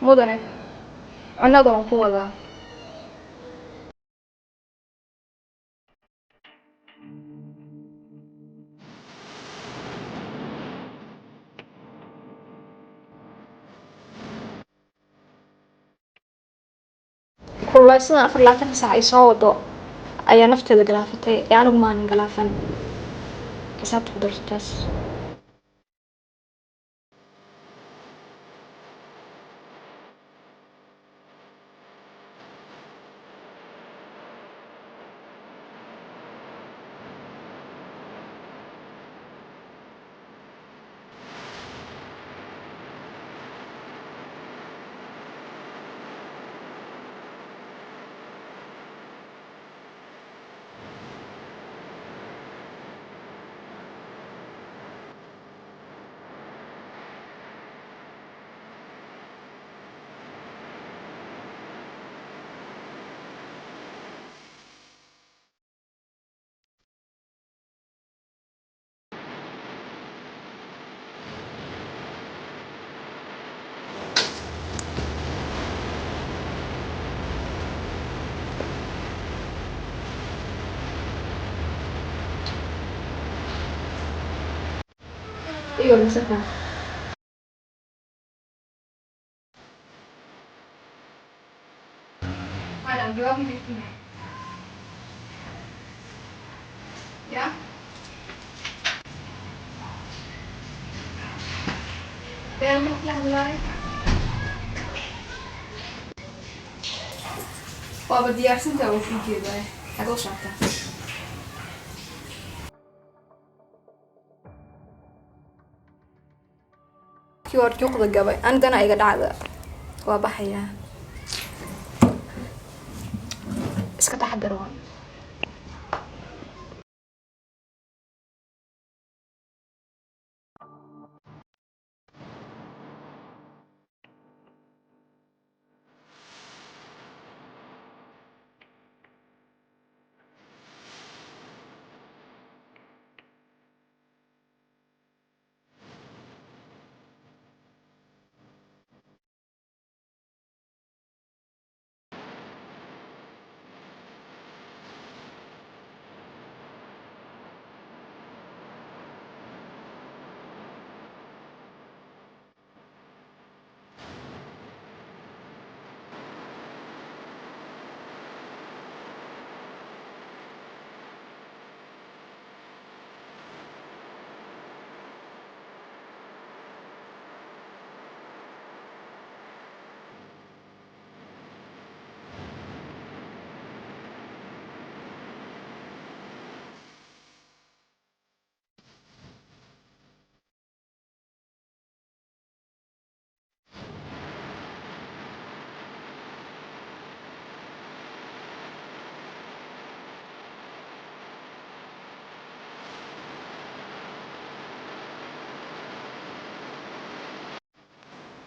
Mudane, cunnada waan ku wadaa. Kululeysadan 24-ka saac ay soo wado ayaa nafteeda galaafatay ee anigu maanan galaafan. Xisaabta ku darso taas. Igo masafa. Madam, jawaab ma ya? Been ma kula hadlaayo? Waaba diyaarsantaa, waa kuu jeedaa. Xagee u socotaa? Kii hor juuqda gabay, anigana iga dhacda. Waa baxayaa. Iska taxadar waan.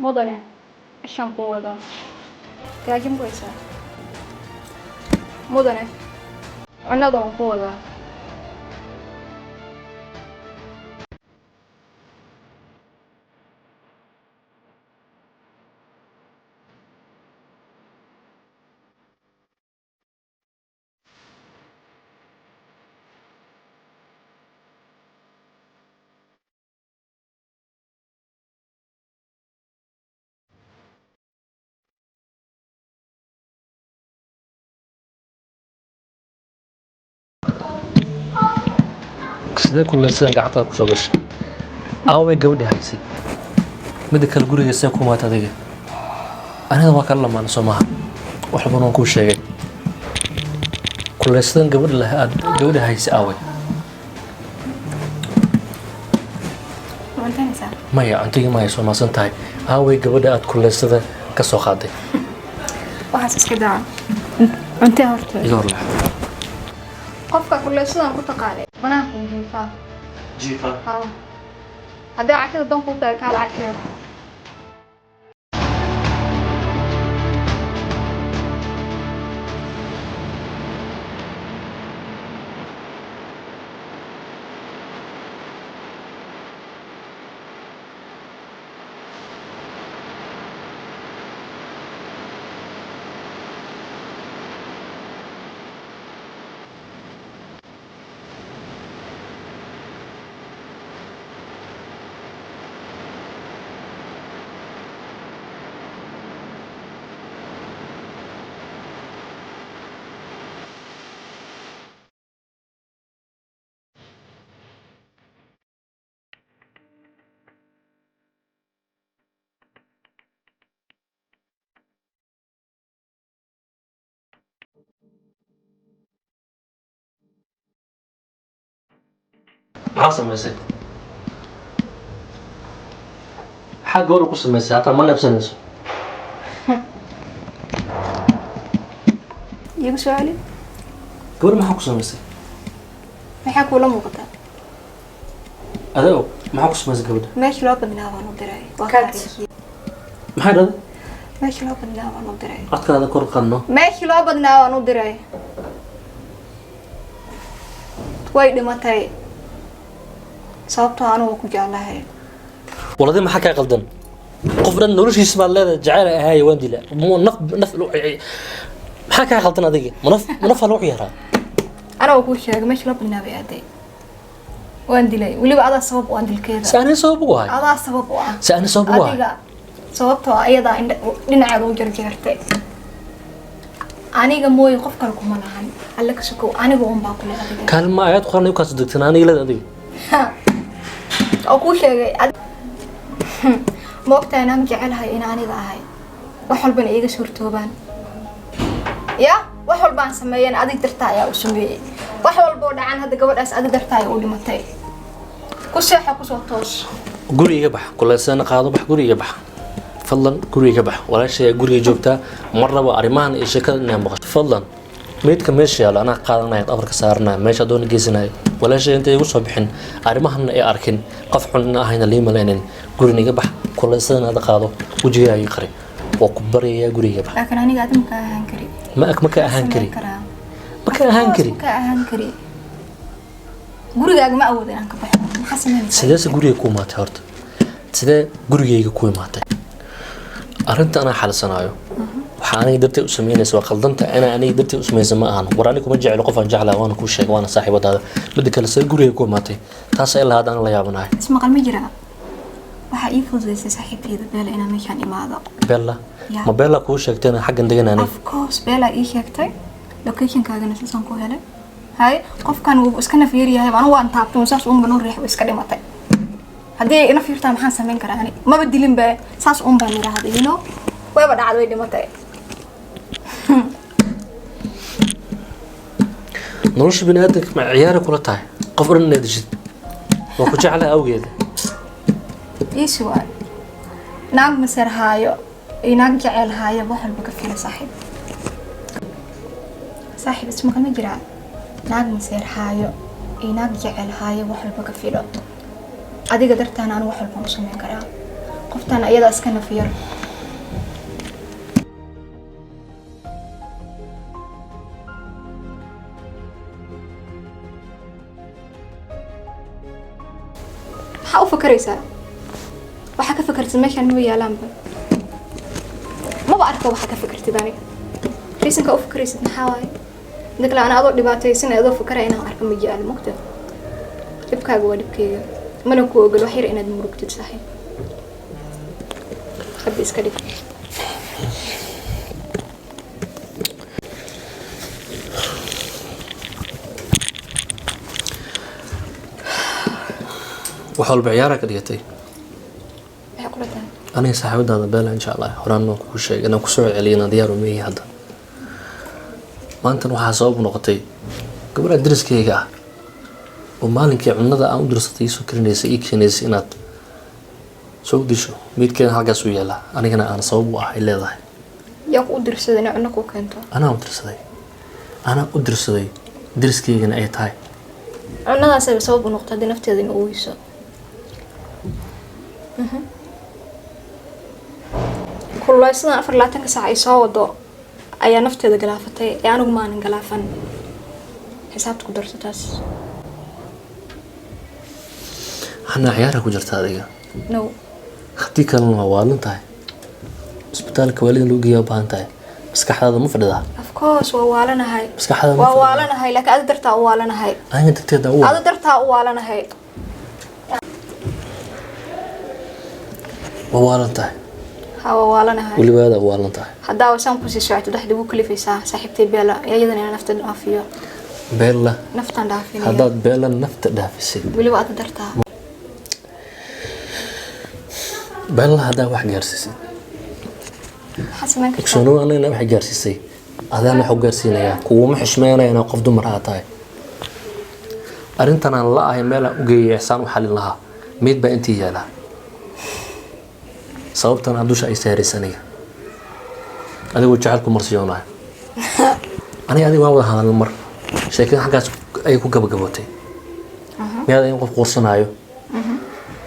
Mudane, ishaan kuu wadaa. Gaajo ma haysaa? Mudane, cunnada waan ku wadaa. Sidee kuleysadan gacantaada kusoo gashay? Aaway gabadhii haysay? Midda kale, guriga see ku maata adiga? Aniga waa kala lamaana, soo maaha? Wax walbana waan kuu sheegay. Kuleysadan gabadha leh aad gabadha haysay aaway? Ma cuntaynaysaa? Maya, cuntigii ma hayso, maasan tahay. Aaway gabadha aad kuleysada ka soo qaaday? Waxaas iska daa. Cuntee horta. Iga hor leex. Qofka kuleysadan ku taqaanay banaanka uu jiifaa. Jiifa? Haa. Haddii cashada dan kuu tahay, kaa lacag keeno. Maxaa samaysay? Maxaa gabadha ku samaysay? Hataa ma neebsanayso. Iigu soo celi. Gabadha maxaa ku samaysay? Maxaa kuula muuqataa? Adeego, maxaa ku samaysay gabadha? Meesha loo badnaa baan u diray. Waa Cut. kaarigii. Maxay dhahday? Meesha loo badnaa baan u diray. Codkaada kor qadno. Meeshii loo badnaa waan u diray. Way dhimatay sababtoo anugu ku jeclahay. Waladi, maxaa kaa qaldan? Qof dhan noloshiisa baad leedahay jacayl ahaay waan dila. Naf naf, maxaa kaa qaldan adiga? Ma naf, ma naf lagu ciyaaraa? Anagoo kuu sheegay, meeshii loo badnaa bay aaday. Waan dilay, weliba adaa sabab u ah dilkeeda. Si ani sabab ugu ahay? Adaa sabab u ah. Si ani sabab ugu ahay? Adiga, sababtoo ah iyadaa dhinaceeda u jarjeertay. Aniga mooye qof kale kuma lahan. Alle ka sokow, aniga un baa kule adiga. Kaalma ayaad qoran kaas degtan aniga leed adiga. Oo kuu sheegay, ma ogtahay inaan jecelahay in aniga ahay, wax walbana iiga suurtoobaan ya wax walbaan sameeyeen adig dartaa ayaa u sameeyey. Wax walboo dhacan hadda gabadhaas adig dartaa ayaa u dhimatay. Ku seexo, kusoo toos. Guriga bax, kuleysana qaado, bax, guriga bax, fadlan, guriga bax. Walaashay guriga joogtaa, mar rabo arrimahan iyo sheekada inay maqasho. Fadlan, meydka meesha yaalo anaa qaadanaya, dhabarka saaranaya, meesha doona geysanaya. Walaashay intay igu soo bixin arrimahanna ay arkin, qof xun ina ahayna lii malaynin. Guriga iga bax, kuleysadana aad qaado, wejigaaga ii qari, waa ku baryayaa, guriga bax. Laakiin aniga adi ma ka ahaan kari. Ma ka ahaan kari? Samayn karaa. Ma ka ahaan kari? Ma ka ahaan kari. Gurigaaga ma awoodo inaan ka baxo. Maxaa samaynaysaa? Sideese guriga ku imaatay horta? Sidee gurigayga ku imaatay? Arrinta anaa xalisanaayo. Waxaa aniga dartay u sameynaysa waa qaldanta. Inaa aniga dartay u sameynaysa ma ahan. War, aniga kuma jeclo, qof aan jeclahay waana kuu sheegay, waana saaxiibadaada. Midda kale, sidee guriga ku imaatay? Taas ilaa hadda aan la yaabanahay. Ismaqal ma jiraa? Waxaa ii fududaysay saaxiibteyda Beela inaan meeshaan imaado. Bella? Yeah. Ma Bella kuu sheegtay inaan xaggan degan aniga? Of course, Beela ii sheegtay. Locationkaagana saasaan ku helay. Hay, qofkan wuu iska nafyar yahay. Anu waan taabtay saas uun baan u riix, iska dhimatay. Haddii ay naf yartaa, maxaan samayn karaa? Ani maba dilin ba, saas uun baan idhaahday, wayba dhacday, way dhimatay. Nolosha bini aadamka ma ciyaari kula tahay? Qof dhan inaad dishid waa ku jeclahay awgeeda? Ii su'aal: naag maseer haayo iyo naag jecel haayo, wax walba ka fila. Saaxiib, saaxiib, ismaqal ma jiraa? Naag maseer haayo iyo naag jecel haayo, wax walba ka filo. Adiga dartaana anu wax walbaan u samayn karaa. Qoftaan ayadaa iska nafyar. Maxaa u fakaraysaa? Waxaa ka fakartid meeshaan maba yaalaanba, maba arka. Waxaa ka fakartid aniga reasonka u fakaraysid maxaa waaye? Inta kale ana adoo dhibaataysan, adoo fakaraya inaan arka ma jecel. Mugta dhibkaaga waa dhibkayga, mana ku ogol wax yar inaad murugtid. Saaxiib, rabbi iska dhig. Wax walba ciyaara ka dhigatay. Maxay kula tahay? Aniga saaxiibadaada Beela insha Allah horaan waan kuu sheegay inaan kusoo celiyo inaan diyaar uma ihi. Hadda maantan waxaa sabab u noqotay gabadha deriskayga ah oo maalinkii cunnada aan u dirsatay iisoo karinaysa, ii keenaysa, inaad soo disho, meydkeeda halkaas u yaallaa, anigana aan sabab u ahay leedahay. Yaa ku u dirsaday inay cunno kuu keento? Anaa u dirsaday, anaa u dirsaday, deriskeygana ay tahay. Cunnadaasay sabab u noqotay haddii nafteeda in uweyso. Kululeysadan 24-ka saac ay soo wado ayaa nafteeda galaafatay ee anigu maanan galaafan. Xisaabta ku darto taas. Hanaa, ciyaara ku jirta adiga. No. Haddii kalena waa waalan tahay, isbitaalka waalidin lagu geeyaa u baahan tahay. Maskaxdaada ma fadhidaa? Of course waa waalanahay. Maskaxdaada ma Waa fadhidaa? waalanahay, laakiin adi dartaa u waalanahay. Aniga darteeda u Adi dartaa u waalanahay. Waa waalan tahay. Ha, waa waalanahay. Weliba aada u waalan tahay. Haddaa wasaan kusii socoto, dhexda ugu kalifaysaa saaxiibtay Beela iyadana inaan nafta dhaafiyo. Beella? Naftaan dhaafinaya. Haddaad Beella nafta dhaafisid. Weliba adi dartaa. Beella haddaa wax gaarsiisid. Maxaa samayn kartaa? Ogsoonow, anigana wax gaarsiisay adaan wax u gaarsiinayaa, kuguma xishmeynaya inaa qof dumar aa tahay. Arrintan aan la ahay meelaan u geeyay saan u xalin lahaa, meyd baa intii yaalaa. Sababtan aan dusha ay saaraysa aniga, adigoo jecelku marsiyoonayo. Aniga adiga waan wada hadalna mar, sheekada xaggaas ayay ku gabagabootay. Miyaad in qof quursanaayo,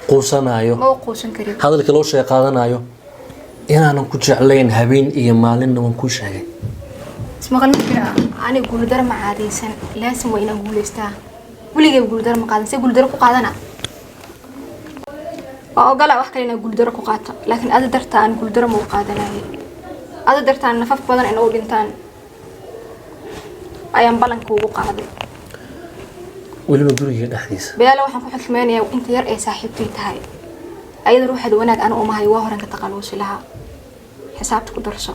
quusanaayo? Ma u quusan karin. Hadalkii loo sheeg qaadanayo inaanan ku jeclayn habeen iyo maalinna waan kuu sheegay. Ismaqal ma jira. Aniga guuldaro ma caadaysan, laasim waa inaan guulaystaa. Weligay guuldaro ma qaadan, see guuldaro ku qaadana? Waa ogolaa wax kale inaan guuldaro ku qaato, laakiin ada darta aan guuldaro ma u qaadanayo. Ada dartaan nafaf badan in u dhintaan ayaan ballanka ugu qaaday. Weliba guriga dhexdiisa. Beela waxaan ku xukmeynayaa inta yar ee saaxiibtay tahay. Ayada ruuxeeda wanaag anu umahay, waa horan ka taqaluusi lahaa. Xisaabta ku darso.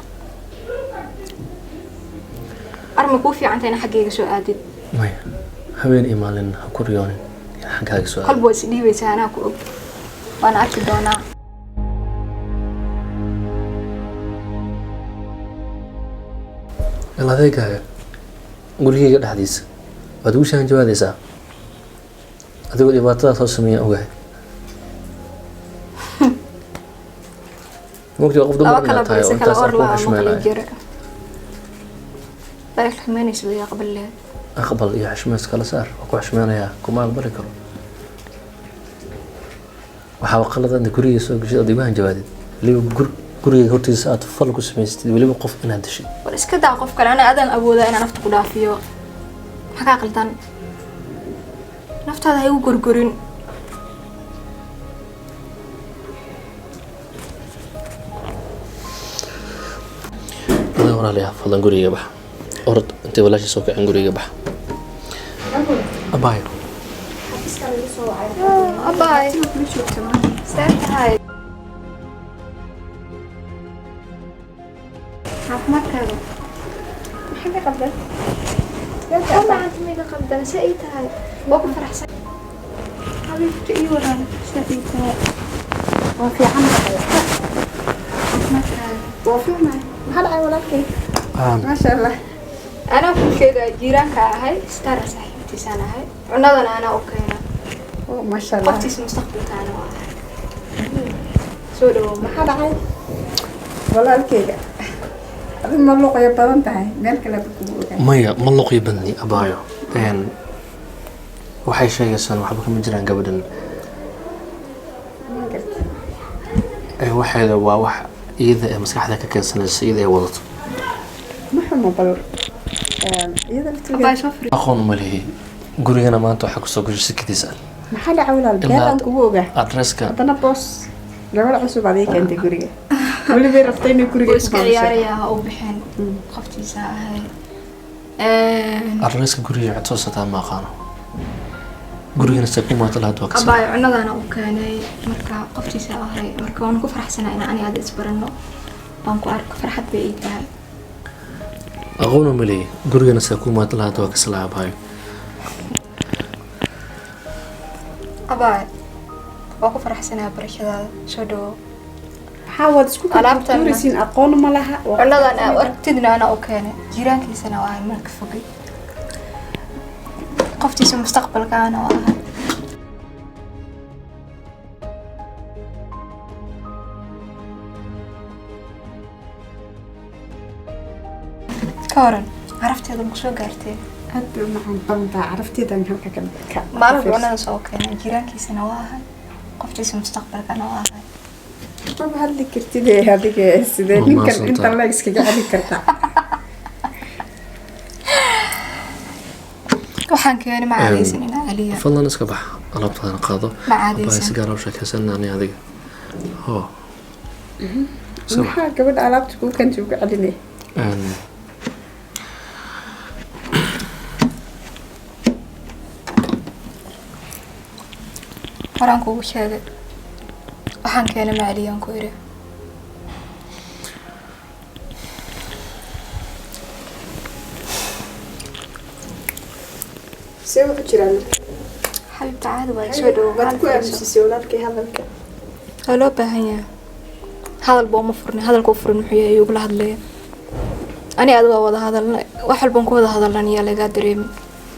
Arma kuu fiicanta ina xaggayga soo aadid? Maya, habeen iyo maalin ha ku riyoonin in xaggaaga soo aado. Kolba waa is dhiibaysaa, anaa ku og, waana arki doonaa. Il adeegaaga gurigayga dhexdiisa waad ugu shahan jawaadaysaa adigoo dhibaatadaas soo sameeya ogahay. Mogti waa qof laba dumar kala inaad tahay oo bayse kala intaas or aan kuu laa maqli xushmeynayo. Jira baa xumeynaysa way aqbal lehed. Aqbal iyo xushmeys kala saar. Waa ku xushmeynayaa, kuma aqbali karo. Waxaa qalad aad guriga soo geshid aad igu hanjabaadid, weliba guriga hortiisa aad fal ku samaysatid, weliba qof inaad dishid. War iska daa qof kale, ana adaan awoodaa inaan nafta ku dhaafiyo. Maxaa kaa qaldan? Naftaada ha igu gorgorin. Adaa walaalayaa, fadlan guriga bax, orod intay walaashii soo kaceen. Guriga bax, abaayo. Abay, see tahay? Caafimaadkaaga? Maxaa ka qaldan? Maanta miga qaldan? See ii tahay? Waa ku faraxsan xabiibta ii waran, see ii tahay? Waa fiican tahay. Caafimaadkaaga? Waa fiicnahay. Maxaa dhacay walaalkay? Maasha Allah. Anaa ku sheegaya, jiiraanka ahay, star saaxiibtiisaan ahay, cunadana anaa u keena. Oh, maasha Allah. Qoftiisa mustaqbalkaana waa ahay. Soo dhawow. Maxaa dhacay walaalkayga? Adigu ma luqaya badan tahay, meel kale ba kugu ogaa. Maya, ma luqyo badni abaayo. Waxay sheegaysaan waxba kama jiraan gabadhan. Ma garta. Waxeeda waa wax iyada ee maskaxda ka keensanaysa, iyada ay wadato. Ma xumo bal iyada laftigeeda. Abay, soo furi. Aqoon uma lihi. Gurigana maanta waxaa kusoo gashay sikadiisa. Maxaa dhacay walaal? Ilaa Meel aan kugu ogaa. Adreska. Haddana boos gabadh cusub aad ii keentay guriga. Weli bay rabtay inay guriga Wuu ku iska maamusho. ciyaarayaa, ha u bixin. Qoftiisa ahay. Adreska guriga cid soo sataa ma aqaano. Gurigana se ku maata lahayd waa kasoo. Abaayo, cunadaana u keenay, marka qoftiisa ahay, marka waan ku faraxsanaa inaan ani aada isbarano, waan ku arko, farxad bay ii tahay. Aqoon uma lihi. Gurigana se ku maata lahayd waa kasla abaayo. Abaayo, waa ku faraxsanaa barashadaada, soo dhawow. Maxaa waad isku Alaabtan tuuraysiin? Aqoon ma laha. Cunadan aa aragtidna anaa u keenay, jiiraankiisana waa ahay, marka fogay qoftiisa mustaqbalkaana waa ahay. Ka waran carafteeda, maku soo gaartee? Aad bay u macaan badan tahay carafteedan halka ka Maalin fiirsan. Cunada soo keenay, jiiraankiisana waa ahay, qoftiisa mustaqbalkana waa ahay. Maba hadli kartid ee adiga, sidee Waa ninkan mahadsantahay. inta la iskaga celin kartaa? Waxaan keenay ma caadaysan inaa celiya. Fadlan iska bax, alaabtaadana qaado. Ma Abaayo, caadaysan. Si gaar ah u sheekaysanna ani adiga hoo, iska bax. Maxaa gabadha alaabta kuu keentay uga celinay? Horaan kuugu sheegay, waxaan keenay ma celiyaan ku iri. See wuxuu jiraan? Xabiibta, caadi waay, soo dhawow. Waad ku Maalin fadhiiso. aamusisay walaalkay hadalka. Waa loo baahan yahay, hadal baa uma furnin. Hadalka u furin muxuu yahay? Igula hadlaya ani aad waa wada hadalna, wax walbaan ku wada hadalnan, yaa lagaa dareemi.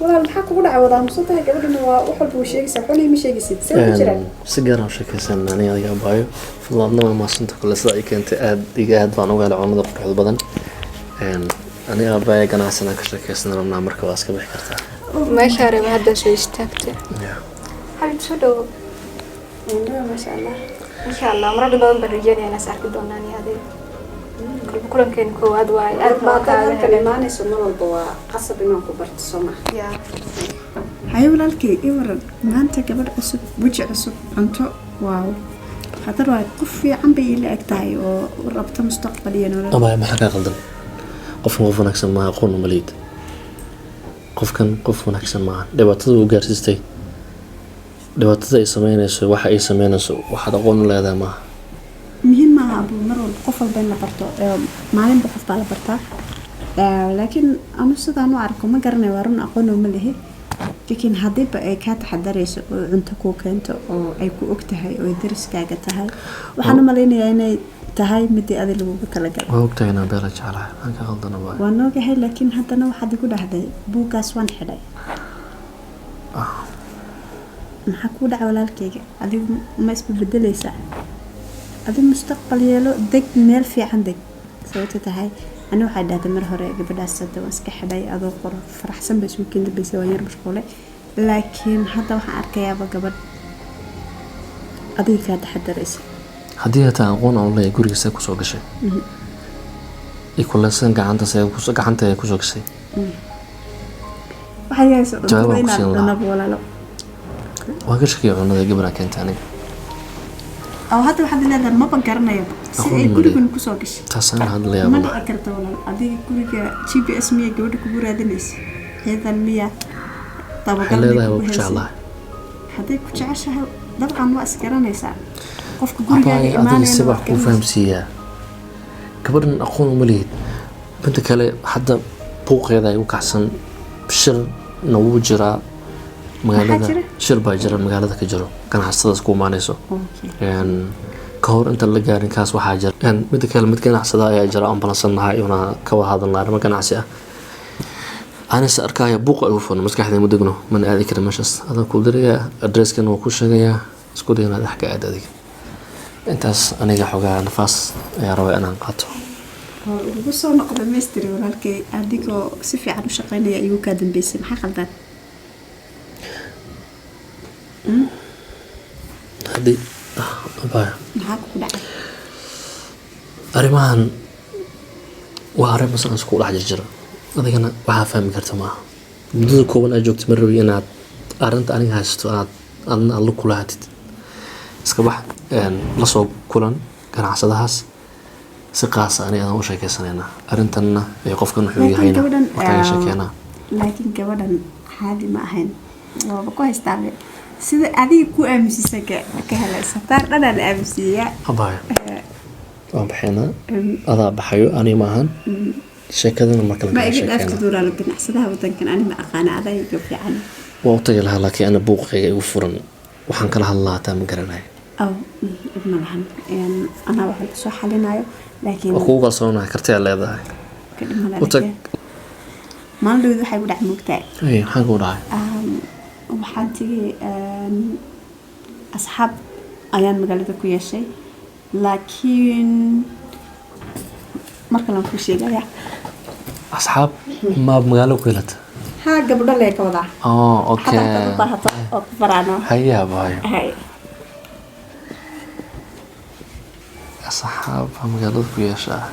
Walaal, maxaa kugu dhacay? Wada aamusan tahay, gabadhana waa wax walba way sheegaysaa, waxna ima sheegaysid. See ku jiraan? Si gaar aan u sheekaysan aniga adiga, abaayo. Fadlan, adna waa mahadsanta kule sida ay keentay. Aad iga aad baan uga helay cunada quruxda badan. Aniga abaayo ganacsan aan ka sheekaysan rabnaa, marka waa iska bixi kartaa. Meeshaa raba hadda soo istaagtay. Yeah. Xabib, soo dhawo. Indhaha, maasha Allah. Insha Allah marar badan baan rajeynaya inaan is arki doonaan iyo adiga. Kolba kulankeena koowaad waaye, aad baan Haddaad kaaga halkan helay. imaanayso mar walba, waa qasab inaan ku barto, soo maha? Yeah. Haye walaalkay, ii waran maanta. Gabadh cusub, weji cusub, cunto, waaw, khatar waay. Qof fiican bay ila eg tahay oo rabta mustaqbal iyo nolol. Abaayo, maxaa kaa qaldan? Qofkan qof wanaagsan maaha, aqoon uma liid. Qofkan qof wanaagsan maaha. Dhibaatada uu gaarsiistay, dhibaatada ay sameynayso, waxa ay sameynayso, waxaad aqoon u leedahay maaha. Muhiim maaha abuu mar walba qof walba in la barto. Maalinba qof baa la bartaa. Laakiin anu sidaan u arko ma garanayo, waa run, aqoon uma lihi, laakiin haddiiba ay kaa taxadarayso oo cunto kuu keento oo ay ku og tahay oo ay dariskaaga tahay, waxaan u malaynayaa inay tahay midii adi lagugu talagalay. Waa ogtahay inaan beela jeclahay. Maxaa kaa qaldan, abaayo? Waan ogahay, laakiin haddana waxaad igu dhahday buuggaas waan xidhay. Maxaa kuu dhaca, walaalkayga? Adigu ma isbebedeleysaa? Adi mustaqbal yeelo, deg, meel fiican deg. Sababta tahay, ani waxay dhahday mar hore gabadhaas hadda waan iska xidhay, adoo qoro faraxsan bay isugu keeni dambeysay, waan yar mashquulay, laakiin hadda waxaan arkayaaba gabadh adiga kaa taxadaraysa. Haddii hataa aqoon aan u leeyahay, guriga see kusoo gashay? Ikulesan gacanta see gacanta ay kusoo gashay? Waxay hayso Jawaab cuntada aan ku inaad siin lahaa. cunaba, walaalo. Waan ka shakiyay cunada gabadha keentay aniga. Oo hadda waxaad leedahay maba garanayaba si Aqoon ay ma gurigan leeyahay. kusoo gashay. Taasaan hadlayaa. Ma Walahi. dhici karta, walaal. Adiga guriga GPS miya gabadha kugu raadinaysa? Ciidan miya? Waxay Dabagal leedahay miyay waa kugu ku haysay? jeclahay. Hadday ku jeceshahay, dabcan waa isgaranaysaa qofka gurigaaga Abaayo, adiga imaanayana si waad wax kuu garanaysaa. fahamsiiyaa, gabadhan aqoon uma lihid. Midda kale, hadda buuqeeda ay u kacsan, shirna wuu jiraa magaalada. Jira? Shir baa jira magaalada ka jiro, ganacsadaas ku imaanayso. Ka hor inta la gaarin kaas waxaa jira. Midda kale, mid ganacsada ayaa jira aan balansannahay una ka wada hadalna arrimo ganacsi ah. Anise arkaya buuqa igu furan, maskaxdayda ma degno, mana aadi kara meeshaas. Adaan kuu dirayaa addresskan, waa kuu sheegayaa. Isku day inaad wax ka aad adiga intaas. Aniga xogaa nafaas ayaa rabaa inaan qaato. Oo ugu soo noqda mastri, walaalkay, adigoo si fiican u shaqaynaya igu kaa dambeysay. Maxaa qaldan? Haddii abaya. Maxaa kugu dhacay? Arrimahan waa arrin masalan isku dhex jirjira, adigana waxaa fahmi karta maaha. Muddada kooban aad joogto ma rabi inaad arrinta aniga haysato aad adna aad la kulahatid. Iska bax, la soo kulan ganacsadahaas si qaasa. Aniga adaan u sheekeysanaynaa arrintanna ee qofkan wuxuu Laakiin yahayna gabadhan waa kaaga sheekeynaa. Laakiin gabadhan caadi ma ahayn, waaba ku haystaabe. Sida adiga ku aamusisa ka helaysa taan dhanaan aamusiiyaa. Abaayo, waan baxaynaa, adaa baxayo, aniga ma ahan. Sheekadana mar kale Ma kaga iga sheekeynaa. dhaaftid, walaalo. Ganacsadaha wadankan ani ma aqaana, adaa iga fiican. Waa u tagi lahaa, laakiin ana buuqayga igu furan, waxaan kala hadlaa hataa ma garanayo. Aw, dhib ma lahan. Anaa waxaan kusoo xalinayo, laakiin Waa kugu kalsoonahay, kartiyaa leedahay. Ka dhib ma U tag. laha. Maalin dhawed waxay ku dhex moogtahay. Ay, maxaa kugu dhacay? Waxaan tegay, asxaab ayaan magaalada ku yeeshay, laakiin mar kale aan kuu sheegaya. Asxaab ma magaalo ku helata? Haa, gabdho lee ka wadaa. Oh, okay. Xataa hadaad u baahato oo ku baraano. Haye abaayo. Hay. Asxaab baa magaalada ku yeeshaa.